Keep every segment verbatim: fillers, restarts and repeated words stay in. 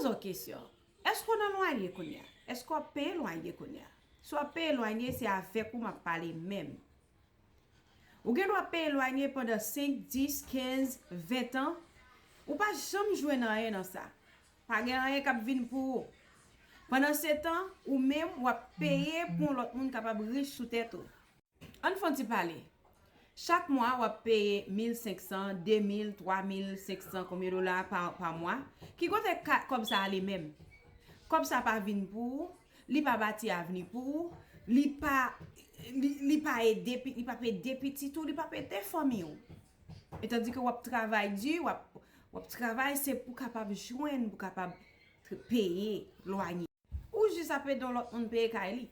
Yon kesyon. Èske w nan lwaye kounye a? Èske w ap peye lwaye kounye a? Si w ap peye lwaye, se avèk ou m ap pale menm. Ou gen dwa peye lwaye pandan senk, dis, kenz, ven tan. Ou pa janm jwenn anyen nan sa. Pa gen anyen k ap vin pou ou. Pandan se tan, ou menm, w ap peye pou yon lòt moun kapab rich sou tèt ou. Ann fè yon ti pale. Chak mwa, w ap peye mil senk san, de mil, twa mil senk san, konbyen dola pa, pa mwa? Ki kote ka, kòb sa ale menm? Kòb sa pa vin pou ou, li pa bati avni pou ou, li pa, li, li pa ede, pi- li pa ede pitit ou, li pa ede fanmi ou. E tandi ke w ap travay di, w ap, w ap travay, se pou kapab jwenn, pou kapab t- peye lwaye. Ou jis ap ede yon lòt moun peye kay li.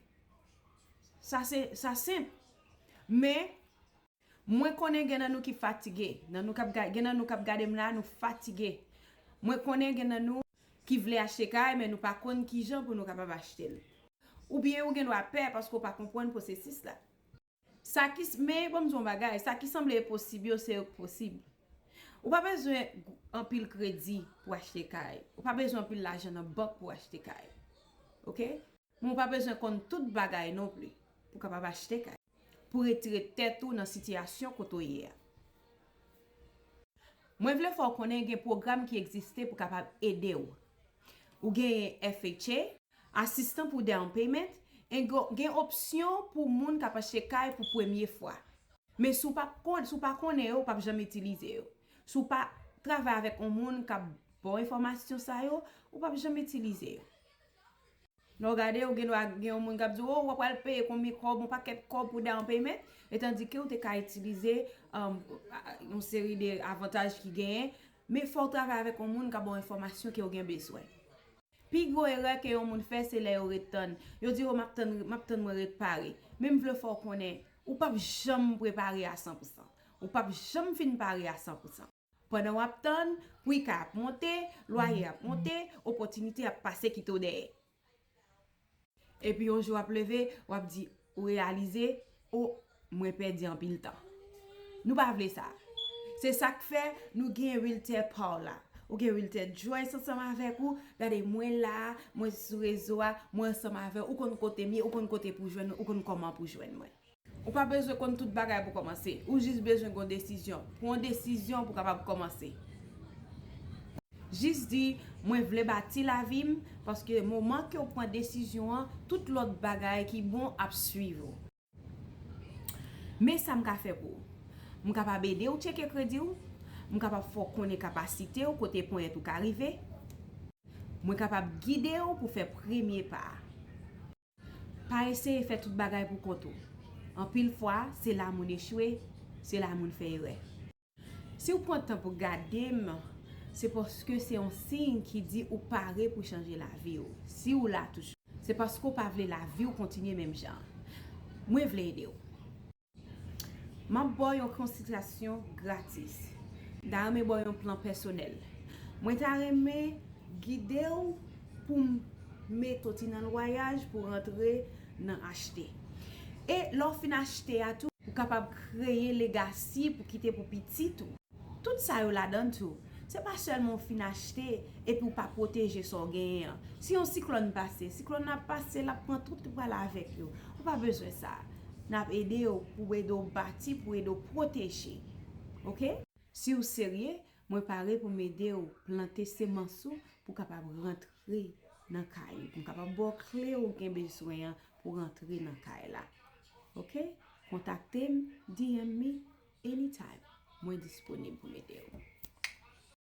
Sa se, sa senp. Men, mwen konnen gen nan nou ki fatige. Nan nou k ap ga- gen nan nou k ap gade m la, nou fatige. Mwen konnen gen nan nou ki vle achte kay, men nou pa konn kijan pou nou kapab achte l. Oubyen ou gen dwa pè paske w pa konprann pwosesis la. Sa ki, men ban m di w yon bagay, sa ki sanble enposib yo, se posib. Ou pa bezwen anpil kredi pou achte kay. Ou pa bezwen anpil lajan nan bank pou achte kay. Oke? Men ou pa bezwen konn tout bagay non pli pou kapab achte kay. Pou retire tèt ou nan sitiyasyon kote w ye a. Mwen vle fè w konnen gen pwogram ki egziste pou kapab ede w. Ou genyen F H A, asistan pou down payment, e gen opsyon pou moun k ap achte kay pou premye fwa. Men si w pa konn, si w pa konnen yo, ou p ap janm itilize yo. Si w pa travay avèk yon moun k ap ba w enfòmasyon sa yo, ou p ap janm itilize yo. Lè w gade, ou gen dwa gen yon moun k ap di w, o, w ap pral peye konbyen kòb, yon pakèt kòb pou down payment, etandike ou te ka itilize um, yon seri de avantaj ki genyen, men fò w travay avèk yon moun k ap ba w enfòmasyon ke w gen bezwen. Pi gwo erè ke yon moun fè, se lè yo ret tann. Yo di, o, m ap tann, m ap tann mwen ret pare. Men m vle fè w konnen, ou p ap janm prepare a san pou san. Ou p ap janm fin pare a san pou san. Pandan w ap tann, pri kay ap monte, lwaye ap monte, opòtinite ap pase kite w dèyè. Epi yon jou w ap leve, w ap di, ou reyalize, o, mwen pèdi anpil tan. Nou pa vle sa. Se sa k fè nou gen Realtor Paula. Ou gen Realtor Joyce ansanm avèk ou. Gade, mwen la, mwen sou rezo a, mwen ansanm avè w. Ou konn kote m ye, ou konn kote pou jwenn mwen, ou konn kòman pou jwenn mwen. Ou pa bezwen konn tout bagay pou kòmanse. Ou jis bezwen gen yon desizyon. Pran yon desizyon pou w kapab kòmanse. Jis di, mwen vle bati lavi m, paske moman ke w pran desizyon an, tout lòt bagay ki bon ap swiv ou. Men sa m ka fè pou ou. M kapab ede w tcheke kredi w. M kapab fè w konnen kapasite w, kote ponyèt ou ka rive. Mwen kapab gide w pou fè premye pa a. Pa eseye fè tout bagay pou kont ou. Anpil fwa, se la moun echwe, se la moun fè erè. Si w pran tan pou gade m, se paske se yon siy ki di ou pare pou chanje lavi w. Si w la toujou, se paske w pa vle lavi w kontinye menm jan. Mwen vle ede w. M ap ba w yon konsiltasyon gratis. M ta renmen ba w yon plan pèsonèl. Mwen ta renmen gide w pou m mete w ti nan lwayaj pou rantre nan achte. E lè w fin achte a tou, ou kapab kreye legasi pou kite pou pitit ou. Tout sa yo ladan tou. Se pa sèlman w fin achte epi w pa pwoteje sa w genyen an. Si yon siklòn pase, siklòn nan ap pase, l ap pran tout, li pral avèk yo. Ou pa bezwen sa. N ap ede w pou ede w bati, pou ede w pwoteje. Oke? Si w serye, mwen pare pou m ede w plante semans ou pou w kapab rantre nan kay ou, pou m kapab ba w kle ou gen bezwen an pou rantre nan kay la. Oke? Kontakte m, D M me anytime. Mwen disponib pou m ede w.